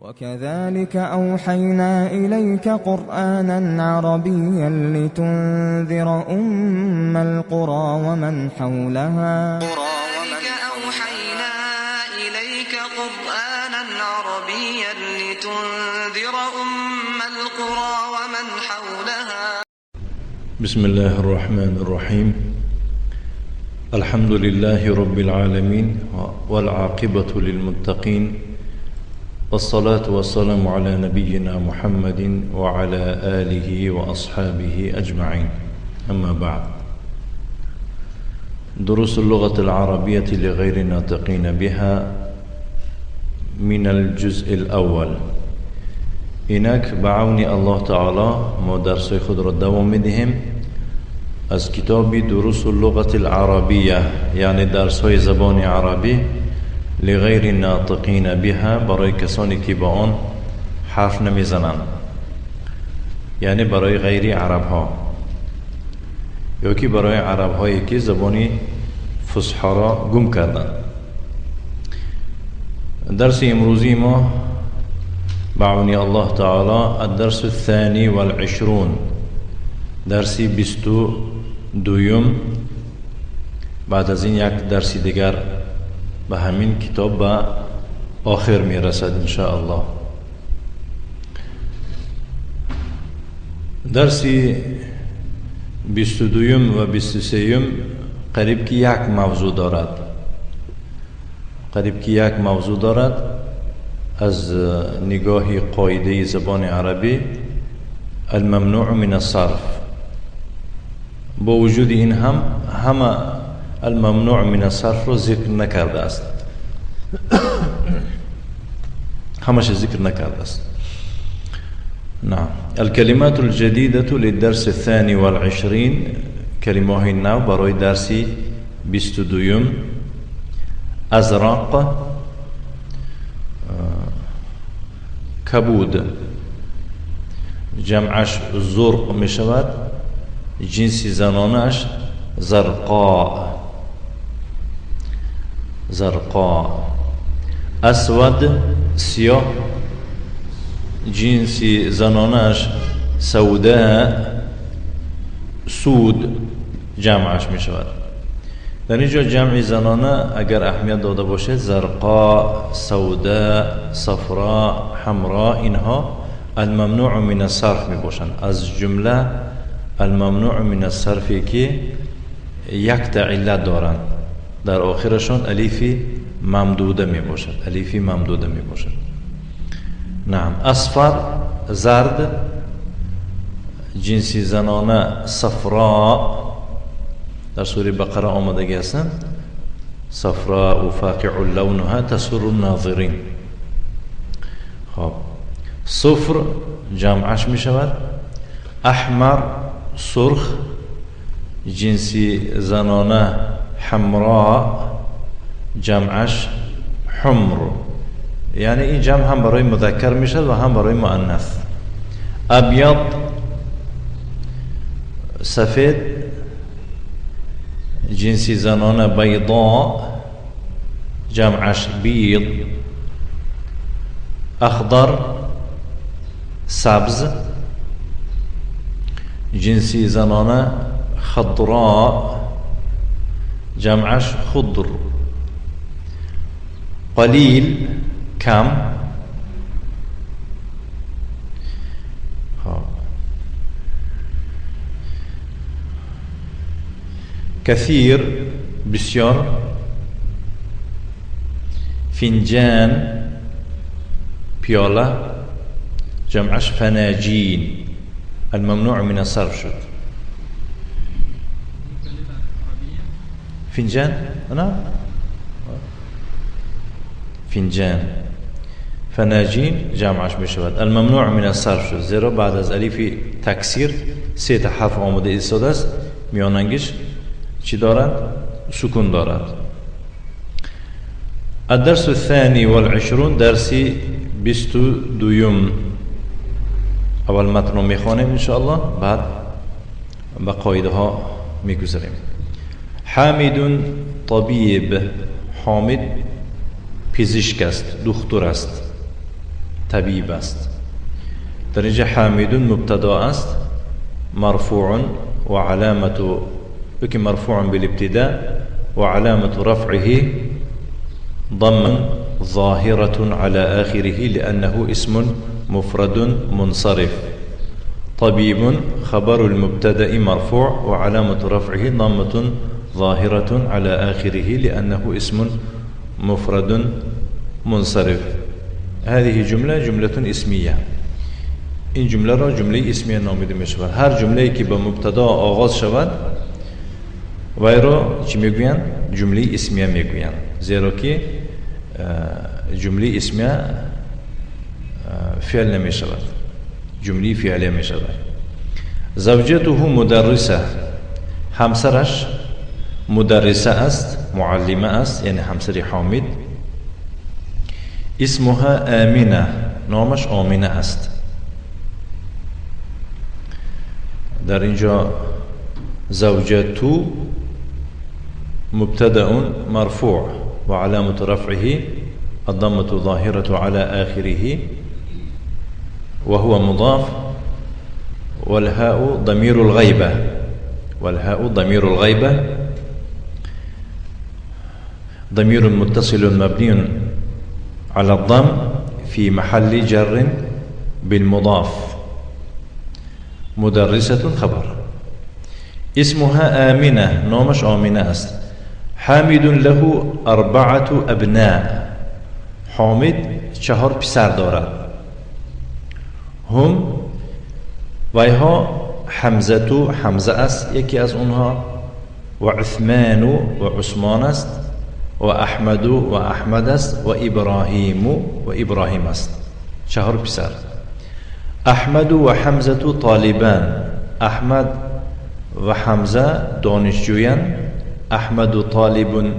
وكذلك أوحينا إليك قرآنا عربيا لتنذر أم القرى ومن حولها. وكذلك أوحينا إليك قرآنا عربيا لتنذر أم القرى ومن حولها. بسم الله الرحمن الرحيم. الحمد لله رب العالمين والعاقبة للمتقين والصلاة والسلام على نبينا محمد وعلى آله وأصحابه أجمعين. أما بعد، دروس اللغة العربية لغير ناطقين بها من الجزء الأول. اینک به عون الله تعالی ما درس خود را دوام میدهیم از کتاب دروس اللغة العربیه، یعنی درس های زبان عربی لغیر ناطقین بها، برای کسانی که با آن حرف نمیزنند، یعنی برای غیر عرب ها یا که برای عرب هایی که زبان فصحا را گم کردند. درس امروزی ما بعون الله تعالی الدرس الثاني والعشرون، درسی 22. بعد از این یک درسی دیگر به همین کتاب به آخر میرسد ان شاء الله. درسی 22 و 23 قریب که یک موضوع دارد، قریب که یک موضوع دارد. از نگاه قاعده زبان عربی الممنوع من الصرف، با وجود این هم همه الممنوع من الصرف رو ذکر نکرده است، همش ذکر نکرده است. نعم. الكلمات الجديدة للدرس الثاني والعشرين، کلمه های نو برای درس 22. ازرق، کبود، جمعش زرق می شود، جنس زنانش زرقاء، زرقاء. اسود، سیاه، جنس زنانش سوداء، سود جمعش می شود. در اینجا جمع زنانه اگر اهمیت داده باشد، زرقاء، سوداء، صفراء، حمراء، اینها الممنوع من الصرف می باشند. از جمله الممنوع من الصرفی که یک تا علت دارند، در آخرشان الیف ممدوده می باشد، الیف ممدوده می باشد. نعم. اصفر، زرد، جنسی زنانه صفراء، در سوره بقره آمدگی هستند، صفراء و فاقع لونها تسر الناظرین. خب، صفر جمعش می شود. احمر، سرخ، جنسی زنانه حمراء، جمعش حمر، یعنی این جمع هم برای مذکر می شود و هم برای مؤنث. ابیض، سفید، جنسی زنانه بیضاء، جمعش بیض. اخضر، سبز، جنسی زنانه خضراء، جمعش خضر. قلیل، کم. کثیر، بسیار. فنجان، پیاله، جمعش فناجین، الممنوع من الصرف شد. فنجان، نعم، فنجان، فناجین جمعش می شود. الممنوع من الصرف شد، زیرا بعد از الیف تکسیر سه تا حرف آمده ایستاده است، میاننگش چی دارد؟ سکون دارد. الدرس الثاني والعشرون، درسی 22. اول متن رو میخوانیم انشاءالله، بعد به قاعده ها میگذریم. حامد طبیب، حامد پزشک است، دکتر است. طبیب است. در اینجا حامد مبتدا است، مرفوع و علامة که مرفوع بالابتداء و علامة رفعه ضم ظاهرة على آخره لأنه اسم مفرد منصرف. طبيب خبر المبتدأ مرفوع وعلامة رفعه ضمة ظاهرة على آخره لأنه اسم مفرد منصرف. هذه جملة جملة اسمية. این جمله را جمله اسمیه نامیده می شود. هر جمله که به مبتدا آغاز شود وی را چی میگویند؟ جمله اسمیه میگویند، زیرا که جمله اسمیه فعل نمی شود، جمله فعلیه می شود. زوجته مدرسه، همسرش مدرسه است، معلمه است، یعنی همسر حامد. اسمها آمنه، نامش آمنه است. در اینجا زوجته مبتدأ مرفوع وعلامة رفعه الضمة الظاهرة على آخره وهو مضاف، والهاء ضمير الغيبة، والهاء ضمير الغيبة ضمير متصل مبني على الضم في محل جر بالمضاف. مدرسة خبر. اسمها آمنة، نامش آمنة است. حامد له أربعة أبناء، حامد چهار پسر دارد. هم ویها حمزة، حمزه است یکی از اونها، و عثمان و عثمان است، و احمد و احمد است، و ابراهیم و ابراهیم است. چهار پسر. احمد و حمزة طالبان، احمد و حمزه دانشجویان. احمد طالب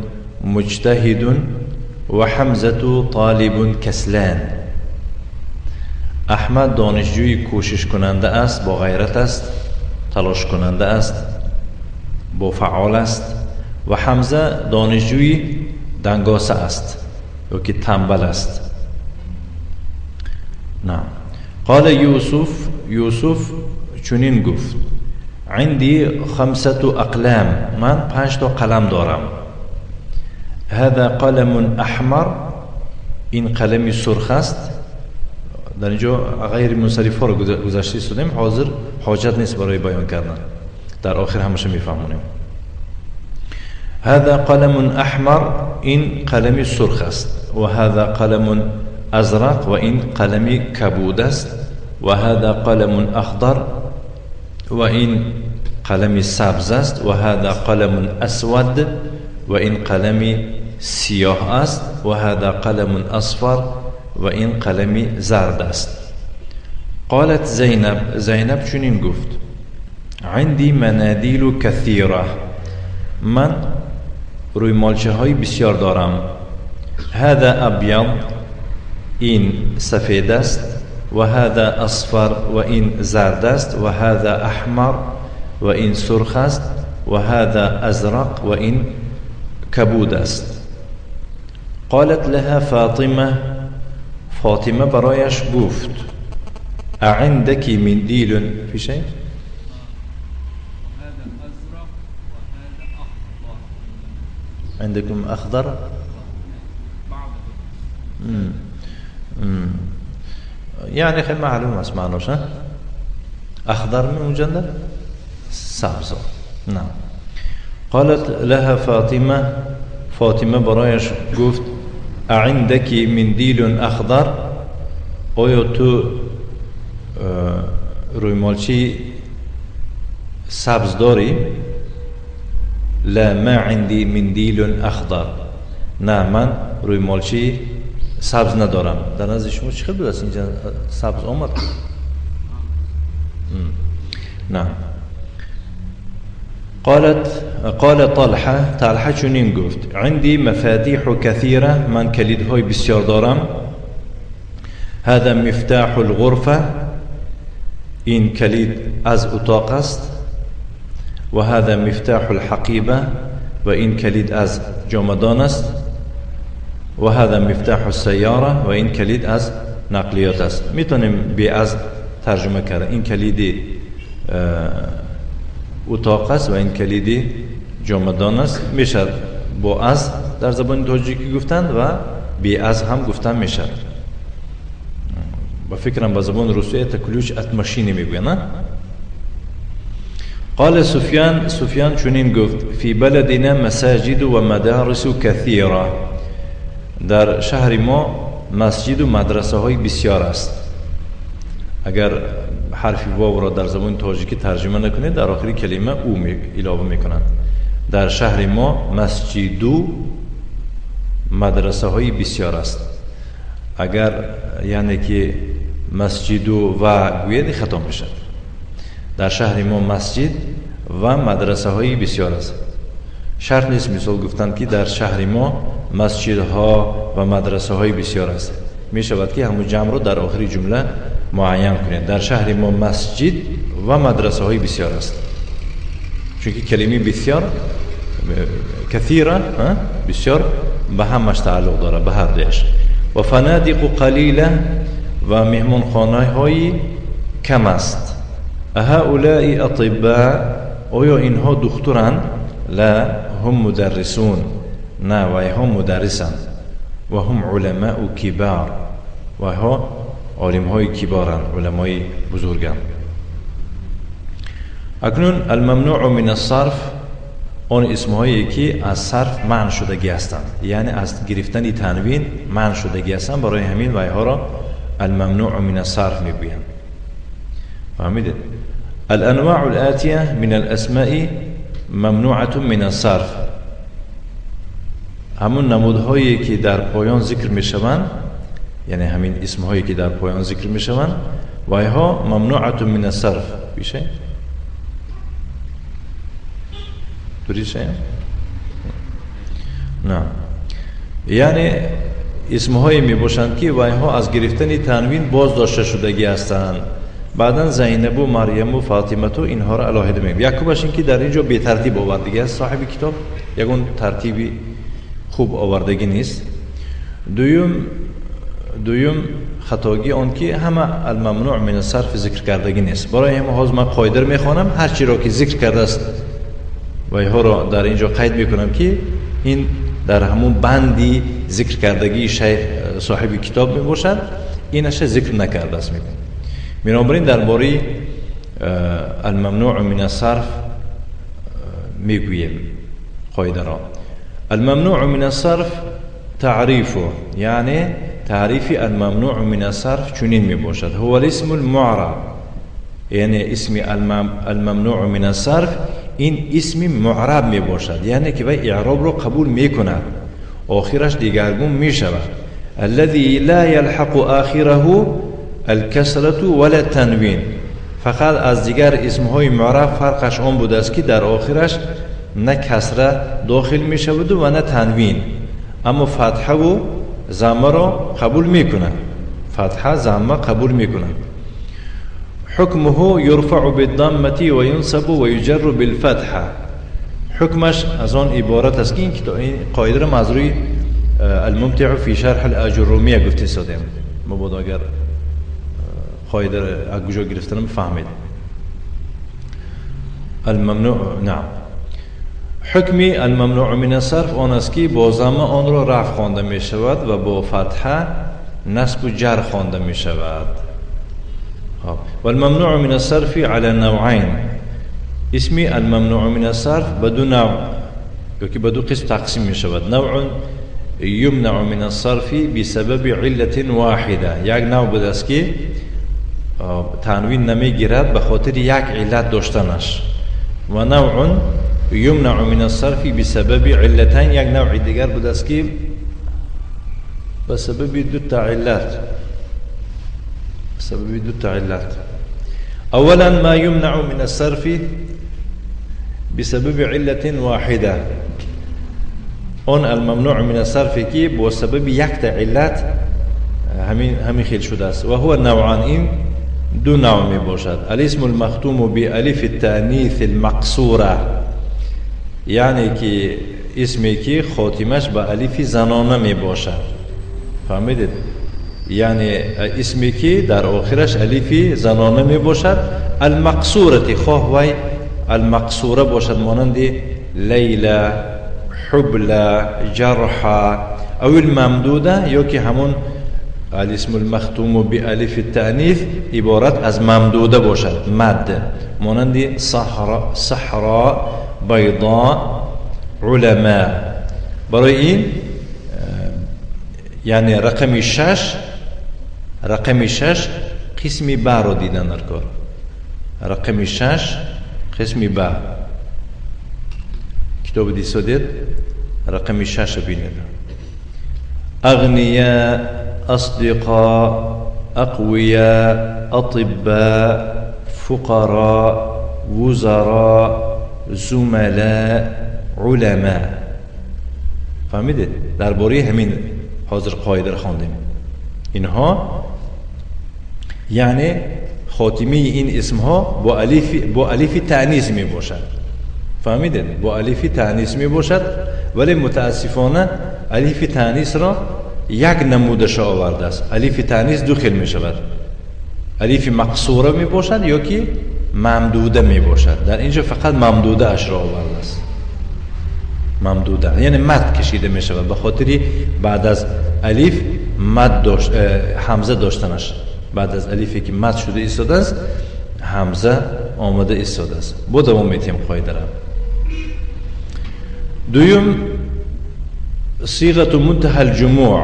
مجتهد و حمزة طالب کسلان. احمد دانشجوی کوشش کننده است، با غیرت است، تلاش کننده است، با فعال است، و حمزه دانشجوی دنگاسه است یا که تنبل است. نعم. قال یوسف، یوسف چنین گفت: عندي خمسة أقلام، من 5 تا قلم دارم. هذا قلم أحمر، این قلمی سرخ است. در اینجا غیر منصرف ها رو گذاشته ایستادیم، حاضر حاجت نیست برای بیان کردن، در آخر همشه میفهمونیم. هذا قلم أحمر، این قلمی سرخ است. و هذا قلم ازرق، و این قلمی کبود است. و هذا قلم اخضر، و این قلمی سبز است. و هذا قلم اسود، و این قلمی سیاه است. و هذا قلم اصفر، و این قلمی زرد است. قالت زینب، زینب چنین گفت: عندي منادیل کثیره، من روی های بسیار دارم. هذا ابیض، این سفید است. و هذا اصفر، و این زرد است. و هذا احمر، و این سرخ است. و هذا ازرق، و این کبود است. قالت لها فاطمه، فاطمه برایش گفت: اعندك منديل في شيء؟ هذا ازرق وهذا اخضر. عندكم اخضر؟ يعني خیلی معلوم است معناش. اخضر من مجند سبز. نعم. قالت لها فاطمه، فاطمه برایش گفت: اعندك منديل اخضر، آیا تو رویمالچی سبز داری؟ لا ما عندي منديل اخضر، نه من رویمالچی سبز ندارم. در نزد شما چه خبر است اینجا سبز آمد؟ نه. قالت قال طلحه، طلحه چنین گفت: عندي مفاتيح كثيرة، من کلیدهای بسیار دارم. هذا مفتاح الغرفة، این کلید از اتاق است. و هذا مفتاح الحقیبة، و این کلید از جامدان است. و هذا مفتاح السیاره، و این کلید از نقلیات است. میتونیم بی از ترجمه کرد. این کلیدی اتاق است و این کلیدی جامدان است. میشد با از در زبان تاجیکی گفتند و بی از هم گفتن میشد. با فکرم با زبان روسی это ключ от машины میگوین. قال سفیان، سفیان چنین گفت: فی بلدنا مساجد و مدارس کثیره. در شهر ما مسجد و مدرسه های بسیار است. اگر حرف واو را در زبان تاجیکی ترجمه نکنید در آخر کلمه او علاوه میکنند. در شهر ما مسجد و مدرسه های بسیار است. اگر یعنی که مسجد و گوید خطا میشد. در شهر ما مسجد و مدرسه های بسیار است. شرط نیست مثال گفتند که در شهر ما مسجدها و مدرسه های بسیار است. می شود که همون جمع رو در آخر جمله معین کنید. در شهر ما مسجد و مدرسه های بسیار است. چون که کلمه بسیار کثیره بسیار به همش تعلق داره، به هر دویش. و فنادق قلیله و مهمانخانه های کم است. هؤلاء اطباء، آیا اینها دکترند؟ لا، هم مدرسون. نه، و اینها مدرسند. و هم علماء کبار، و اینها عالم های کبارند، علمای بزرگند. اکنون الممنوع من الصرف، آن اسمهایی که از صرف منع شدگی هستند، یعنی از گرفتن تنوین منع شدگی هستند، برای همین و اینها را الممنوع من الصرف میگویند. فهمیدید؟ الانواع الآتیه من الاسماء ممنوعة من الصرف. همون نمودهایی که در پایان ذکر میشوند، یعنی همین اسمهایی که در پایان ذکر میشوند، و اینها ممنوعة من الصرف. بیشه؟ دوریشه؟ نه، یعنی اسمهایی میباشند که و اینها از گرفتن تنوین باز داشته شدگی هستند. بعدا زینب و مریم و فاطمه و اینها را علاهده میگیم. یکمش این که در اینجا به ترتیب آوردگی است. صاحب کتاب یگون ترتیبی خوب آوردگی نیست. دویم خطاگی آن که همه الممنوع من الصرف ذکر کردگی نیست. برای همه حاضر من قاعده میخوانم، هر چی را که ذکر کرده است و اینها را در اینجا قید میکنم که این در همون بندی ذکر کردگی شیخ صاحب کتاب میباشد، اینش ذکر نکرده است. میگم بنابراین درباره الممنوع من الصرف میگوییم قاعده را. الممنوع من الصرف تعریفه، یعنی تعریف الممنوع من الصرف چنین میباشد: هو الاسم المعرب، یعنی اسم الممنوع من الصرف این اسم معرب میباشد، یعنی که وی اعراب را قبول میکند، آخرش دیگرگون میشود. الذي لا يلحق آخره الکسرة ولا التنوین. فقط از دیگر اسمهای معرب فرقش آن بوده است که در آخرش نه کسره داخل می شود و نه تنوین، اما فتحه و ضمه را قبول می کند. فتحه ضمه قبول می کند. حکمه یرفع بالضمه و ینصب و یجر بالفتحه. حکمش از آن عبارت است که این قاعده را از روی الممتع فی شرح الاجرومیه گفته سادیم. مبادا اگر قاعده را از کجا گرفتنم فهمید. الممنوع، نعم، حکمی الممنوع من الصرف آن است که با ضمه آن را رفع خوانده می شود و با فتحه نصب و جر خوانده می شود. والممنوع من الصرف على نوعین. اسمی الممنوع من الصرف به دو نوع یا که به دو قسم تقسیم می شود. نوع یمنع من الصرف بسبب علت واحده. یک نوع بود است که تنوین نمیگیرد به خاطر یک علت داشتنش، و نوع یمنع من الصرف بسبب علتین. یک نوع دیگر بود است که به سبب دو تا علت، سبب دو تا علت. اولا ما يمنع من الصرف بسبب علت واحده. آن الممنوع من الصرف که با سبب یک تا علت همین خیل شده است. و هو نوعان، این دو نوع می باشد. الاسم المختوم بالف التانیث المقصوره، یعنی که اسمی که خاتمش به الف زنانه می باشد. فهمیدید؟ یعنی اسمی که در آخرش الف زنانه می باشد، المقصورة خواه وی المقصوره باشد، مانند لیلا، حبلى، جرحى، او الممدوده یا که همون الاسم المختوم بالف التأنیث عبارت از ممدوده باشد، مد، مانند صحراء، صحراء، بیضاء، علماء. برای این یعنی رقم 6، رقم 6 قسم با رو دیدن در کار، رقم 6 قسم با کتاب دیسودید رقم 6 بینید. اغنیاء، اصدقاء، اقویاء، اطباء، فقراء، وزراء، زملاء، علماء. فهمیدید؟ درباره همین حاضر قاعده را خواندیم. اینها یعنی خاتمه این اسمها با الف تأنیث می باشد. فهمیدید؟ با الف تأنیث می باشد، ولی متاسفانه الف تأنیث را یک نمودش آورده است. الف تأنیث دو خیل می شود، الف مقصوره می باشد یا که ممدوده می باشد. در اینجا فقط ممدوده اش را آورده است، ممدوده یعنی مد کشیده می شود، به خاطر بعد از الف مد داشت، همزه داشتنش، بعد از الفی که مد شده ایستاده است همزه آمده ایستاده است. با دوام میتیم قاعده را. دویم صیغه منتهى الجموع.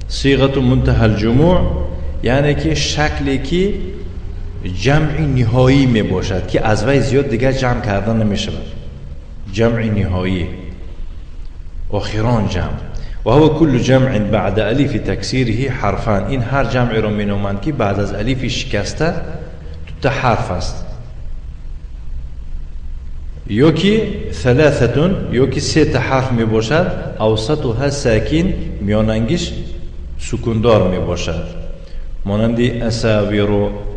صیغه منتهى الجموع یعنی که شکلی که جمع نهایی می باشد که از وی زیاد دیگر جمع کردن نمی شود، جمع نهایی، آخران جمع. و هو كل جمع بعد الف تکسیره حرفان. این هر جمع را می نامند که بعد از الف شکسته دو تا حرف است، یا که ثلاثه، یا که سه تا حرف می باشد، اوسطها ساکن، میاننگیش سکوندار می باشد، مانند اساور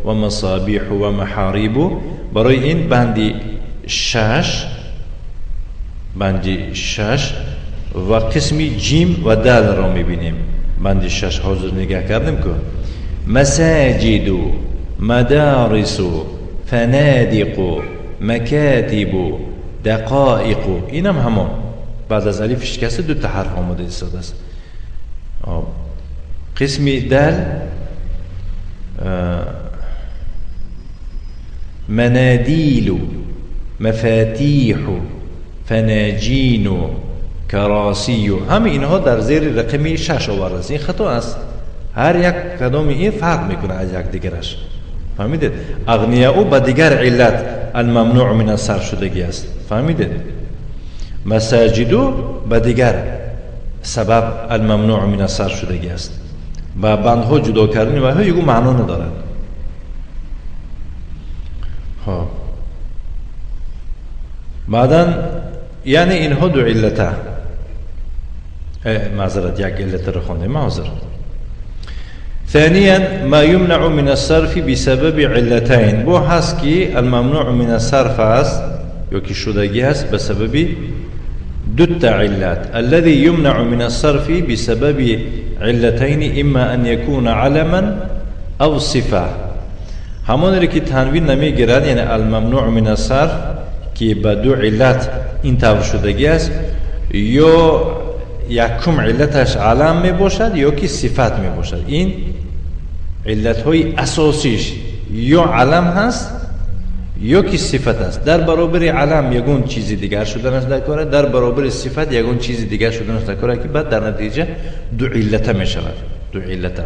و مصابیح و محاریب. برای این بند 6، بند 6 و قسم جیم و دال را میبینیم. بند 6 حاضر نگاه کردیم که مساجد، مدارس، فنادق، مکاتب، دقایق. اینم همان بعد از الف شکسته دو تا حرف آمده ایستاده است. قسم دال منادیل، مفاتیح، فناجین، کراسی، همه اینها در زیر رقم 6 آورده است. این خطا است، هر یک کدام این فرق میکنه از یک دیگرش. فهمیدید؟ اغنیاء به دیگر علت الممنوع من الصرف شدگی است. فهمیدید؟ مساجدو به دیگر سبب الممنوع من الصرف شدگی است. با بندها جدا کردن و ها یگو معنا ندارد. خب بعدا یعنی اینها دو علته، معذرت یک علت را خواندیم، معذرت. ثانيا ما يمنع من الصرف بسبب علتين. بو هست که الممنوع من الصرف است یا که شدگی است به سبب دو تا علت. الذي يمنع من الصرف بسبب علتين اما ان يكون علما او صفه. همون که تنوین نمیگیرد، یعنی الممنوع من الصرف که به دو علت این طور شدگی است، یا یکم علتش علم می باشد یا که صفت می باشد. این علت های اساسیش یا علم هست یا که صفت است. در برابر علم یگون چیزی دیگر شدنش در کاره، در برابر صفت یگون چیزی دیگر شدنش در کاره که بعد در نتیجه دو علت می شود، دو علت.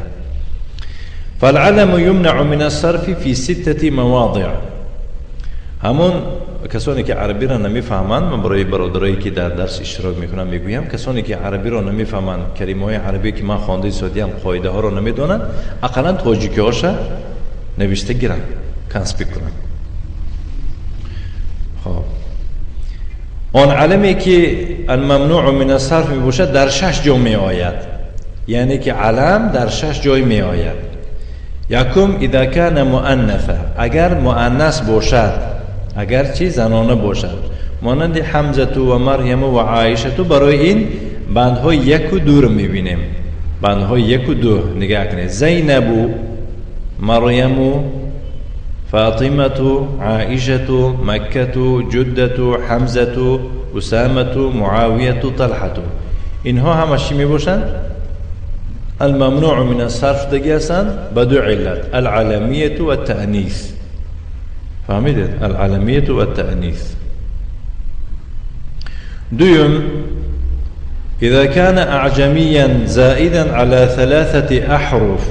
فالعلم يمنع من الصرف في 6 مواضع. همون کسانی که عربی را نمیفهمند، من برای برادرایی که در درس اشتراک میکنم میگویم، کسانی که عربی را نمیفهمند، کلمه های عربی که من خوانده سادیم قاعده ها را نمیدونند، اقلا تاجیکی هاش نوشته گیرن، کنسپیک کنن. خب آن علمی که الممنوع من الصرف می باشد در 6 جا می آید، یعنی که علم در 6 جای می آید. یکم اذا کان مؤنثا، اگر مؤنث باشد، اگر چی زنانه باشد، مانند حمزه و مریم و عایشه. برای این بندهای 1 و 2 رو میبینیم. بندهای 1 و 2 نگاه کنید. زینب، مریم، فاطمة، عائشة، مکة، جدة، حمزة، اسامة، معاویة، طلحة. اینها همش چی می باشند؟ الممنوع من الصرف دیگه هستند به دو علت: العلمیة و التأنیث. فهمیدید؟ العلمیة و التأنیث. دوم، اذا كان اعجمیا زائدا على 3 احرف.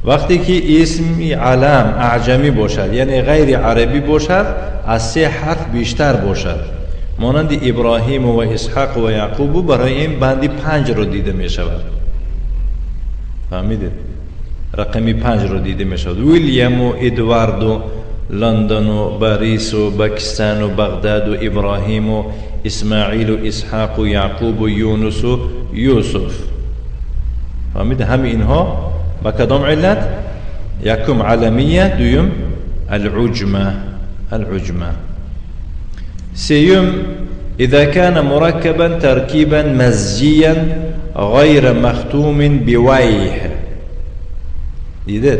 وقتی که اسم علم اعجمی باشد، یعنی غیر عربی باشد، از 3 حرف بیشتر باشد، مانند ابراهیم و اسحاق و یعقوب، برای این بندی 5 رو دیده می شود. فهمیدید؟ رقمی 5 رو دیده می شود. ویلیام و ادوارد و لندن و پاریس و پاکستان و بغداد و ابراهیم و اسماعیل و اسحاق و یعقوب و یونس و یوسف. فهمید؟ همه اینها با کدام علت؟ یکم علمیه، دویم العجمه. العجمه. سيم، إذا كان مركبا تركيبا مزجيا غير مختوم بويه. دیدید؟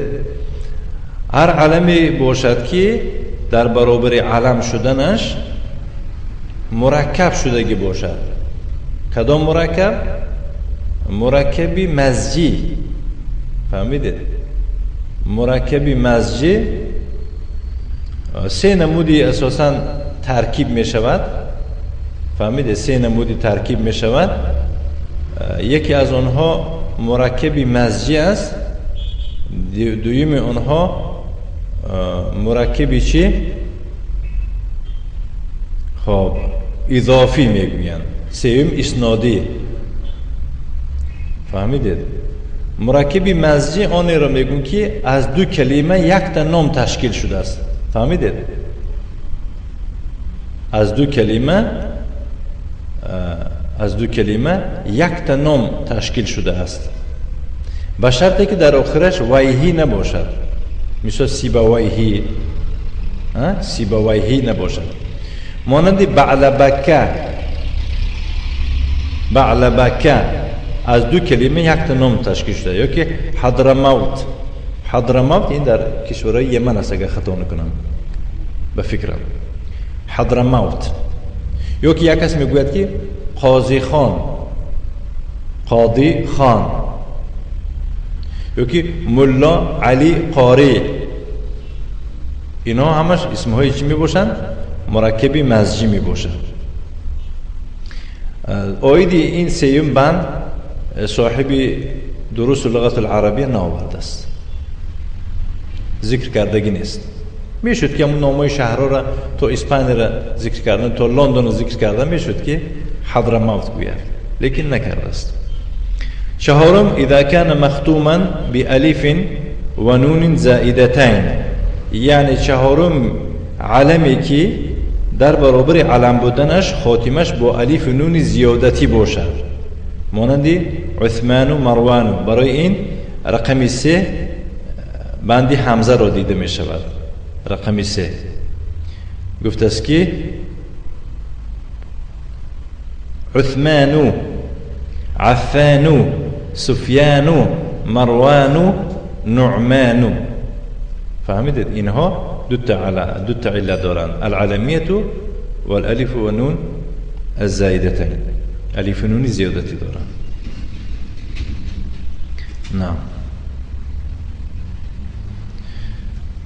هر علمی باشد که در برابر علم شدنش مرکب شدگی باشد. کدام مرکب؟ مرکبی مزجی. فهمیدید؟ مرکبی مزجی 3 نمودی اساساً ترکیب می شود. فهمیدید؟ 3 نمودی ترکیب می شود. یکی از آنها مرکبی مزجی است، دویم آنها مرکبی چی؟ خب اضافی میگویند، سوم اسنادی. فهمیدید؟ مرکبی مزجی آنی را میگویند که از 2 کلمه یک تا نام تشکیل شده است. فهمیدید؟ از 2 کلمه، از 2 کلمه یک تا نام تشکیل شده است، به شرطی که در آخرش ویهی نباشد. مثل سیبویهی، سیبویهی نباشد. مانند بعلبکه. بعلبکه از 2 کلمه یک تا نام تشکیل شده. یا که حضرموت. حضرموت این در کشورهای یمن است اگر خطا نکنم، به فکرم حضرموت. یا که یک کس میگوید که قاضی خان، قاضی خان، یا که ملا علی قاری. اینا همش اسمهای چی می باشند؟ مرکبی مزجی می باشند. آید این سیوم بند صاحب دروس لغت العربیه نآورده است، ذکر کردگی نیست. میشد که همون نامای شهرها را تا اسپانیا را ذکر کردن، تا لندن را ذکر کردن، میشد که حضرموت گوید، لیکن نکرده است. چهارم، اذا كان مختوما بألف و نون زائدتین. یعنی چهارم علمی که در برابر علم بودنش خاتمش با الف و نون زیادتی باشد، مانند عثمان و مروان. برای این رقم 3 بندی حمزه را دیده می شود. رقم 3 گفت است که عثمان، عفان، سفیان، مروان، نعمان. فهمیدید؟ اینها دو تا علت دارند: العلمیت و الالف و نون الزائدتین. الف و نون زیادتی دارند. نعم.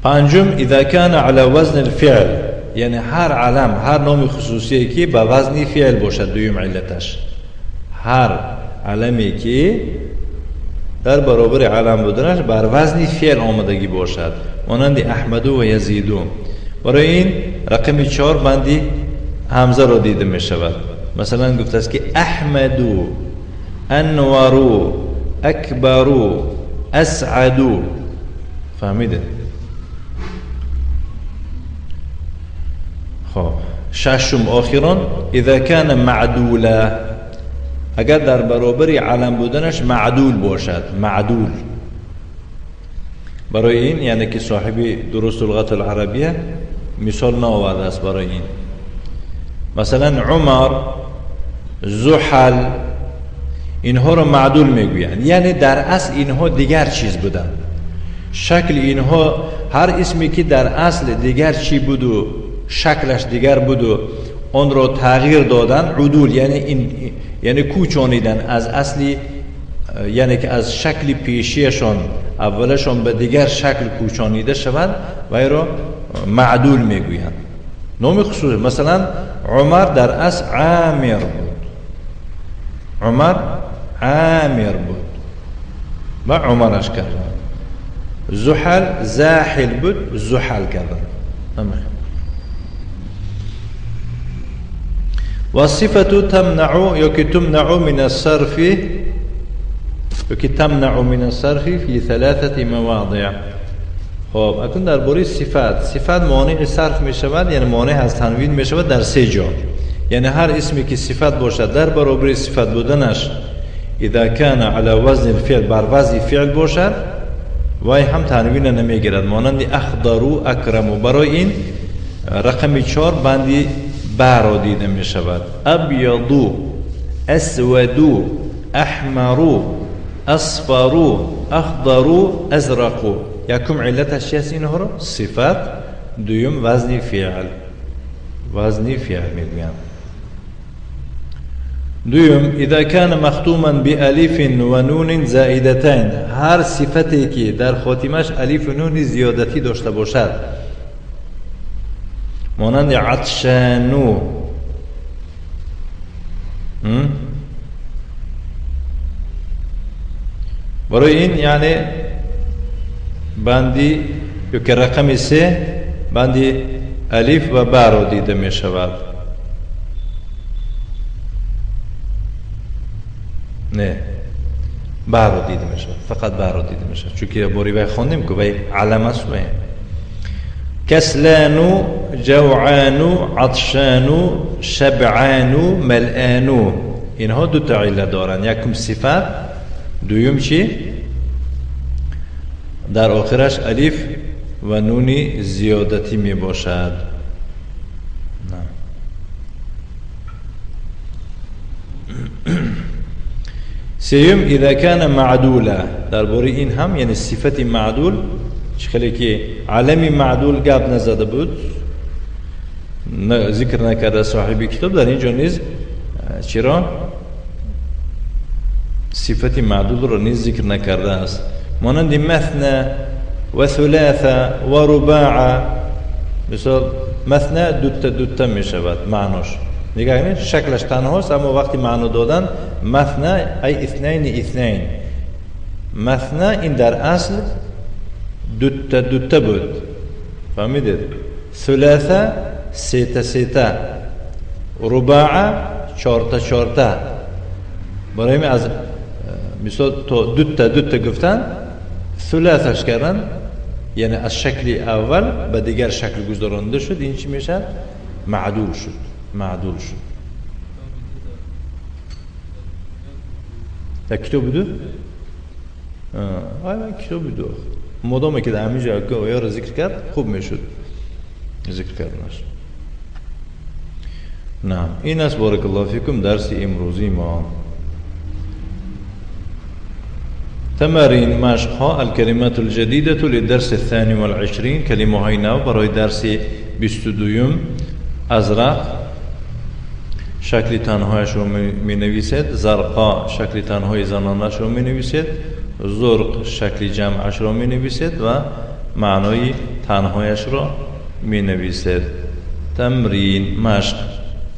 پنجم، اذا كان على وزن الفعل. یعنی هر علم، هر نام خصوصی که به وزن فعل باشد. دویم علتش، هر علمی که در برابر علم بودنش بر وزن فعل آمدگی باشد، مانند احمد و یزیدو. برای این رقم 4 بندی همزه را دیده می شود. مثلا گفته است که احمدو، انورو، اکبرو، اسعدو. فهمیده؟ خب ششم آخران، اذا كان معدولا. اگر در برابر علم بودنش معدول باشد. معدول برای این یعنی که صاحب دروس لغت العربیه مثال نآورده است برای این. مثلا عمر، زحل، اینها را معدول میگویند. یعنی در اصل اینها دیگر چیز بودند. شکل اینها، هر اسمی که در اصل دیگر چی بود و شکلش دیگر بود و آن را تغییر دادن، عدول یعنی این، یعنی کوچانیدن از اصلی، یعنی که از شکل پیشیشان اولشان به دیگر شکل کوچانیده شود و این را معدول میگویند. نام خصوصی مثلا عمر در اصل عامر بود، عمر عامر بود و عمرش کردن. زحل زاحل بود، زحل کردن. والصفة تمنع یا که تمنع من الصرف، یا که تمنع من الصرف في ثلاثة مواضع. خب اکنون درباره صفت، صفت مانع صرف می شود، یعنی مانع از تنوین می شود در سه جا. یعنی هر اسمی که صفت باشد در برابر صفت بودنش اذا كان على وزن الفعل، بر وزن فعل باشد وای هم تنوین نمیگیرد، مانند اخضر اکرم. برای این رقم 4 بندی با را دیده می شود. ابیض، اسود، احمر، اصفر، اخضر، ازرق. یکم علتش چی است؟ اینها را صفت. دوم وزن فعل، وزن فعل میگویند. دوم اذا كان مختوما بألف و نون زائدتين، هر صفتی که در خاتمش الف و نون زیادتی داشته باشد، مانند عطشانو، برای این یعنی بندی یا که رقم 3 بندی الف و با را دیده می شود. نه، با را دیده می شود، فقط با را دیده می شود، چون که باری وی خواندیم که وی علم است. وی کسلانو، جوعانو، عطشانو، شبعانو، ملآنو. اینها دو تا عله دارند. یکم صفت، دویم چی؟ در آخرش الف و نون زیادتی می باشد. نه. سیوم اذا كان معدولا، درباره این هم یعنی صفت معدول، خیلی که علم معدول گپ نزده بود، ذکر نکرده صاحب کتاب، در اینجا نیز چرا صفت معدول را نیز ذکر نکرده است، مانند مثنى و ثلاثه و رباعه. مثال مثنى دوتا دوتا می شود معناش، نگاه کنید شکلش تنهاست، اما وقتی معنا دادن مثنى ای اثنین اثنین، مثنى این در اصل دوتا دوتا بود، فهمیدید؟ ثلاثه سه تا سه تا، رباعه چهار تا چهار تا. برای از مثال تا دوتا دوتا گفتن ثلاثش کردن، یعنی از شکل اول به دیگر شکل گذرانده شد، این چی میشه؟ معدول شد، معدول شد. در کتاب دو؟ آره کتاب دو. مادامی که در همینجا آیا را ذکر کرد خوب میشد ذکر کردنش. نعم، این است بارک الله فیکم درس امروزی ما. تمارین مشقها الكلمات الجديدة للدرس 22، کلمه های نو برای درس 22. ازرق شکل تنهایش رو می نویسد، زرقا شکل تنهای زنانش رو می نویسد، زرق شکل جمعش رو می نویسد و معنای تنهایش رو می نویسد. تمرین مشق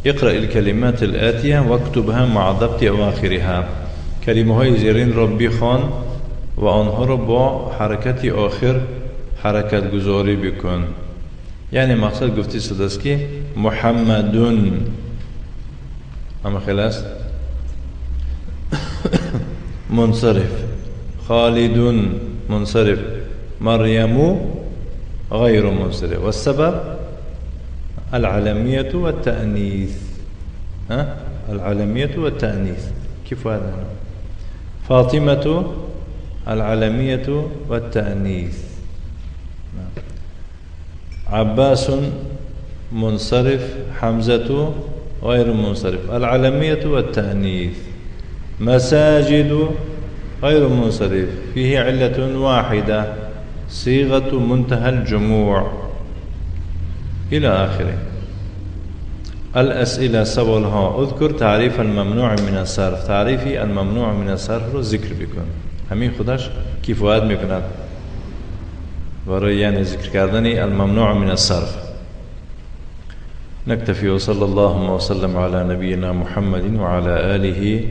اقرأ الكلمات الآتية واكتبها مع ضبط أواخرها. کلمه های زیرین را بخوان و آنها را با حرکت آخر حرکت گذاری بکن. یعنی مقصد گفتی شده است که محمدون، اما خیلی است منصرف، خالدون منصرف، مریم غیر منصرف. والسبب العلمية والتأنيث. ها؟ العلمية والتأنيث كيف هذا؟ فاطمة العلمية والتأنيث. عباس منصرف، حمزة غير منصرف. العلمية والتأنيث. مساجد غير منصرف، فيه علة واحدة، صيغة منتهى الجموع إلى آخره. الأسئلة سوالها: اذكر تعریف الممنوع من الصرف. تعریفی الممنوع من الصرف رو ذکر بکن. همین خودش کفایت میکند برای یعنی ذکر کردن الممنوع من الصرف. نكتفي وصلى الله وسلم على نبينا محمد وعلى آله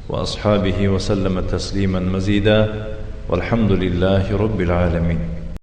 وأصحابه وسلم تسليما مزيدا، والحمد لله رب العالمين.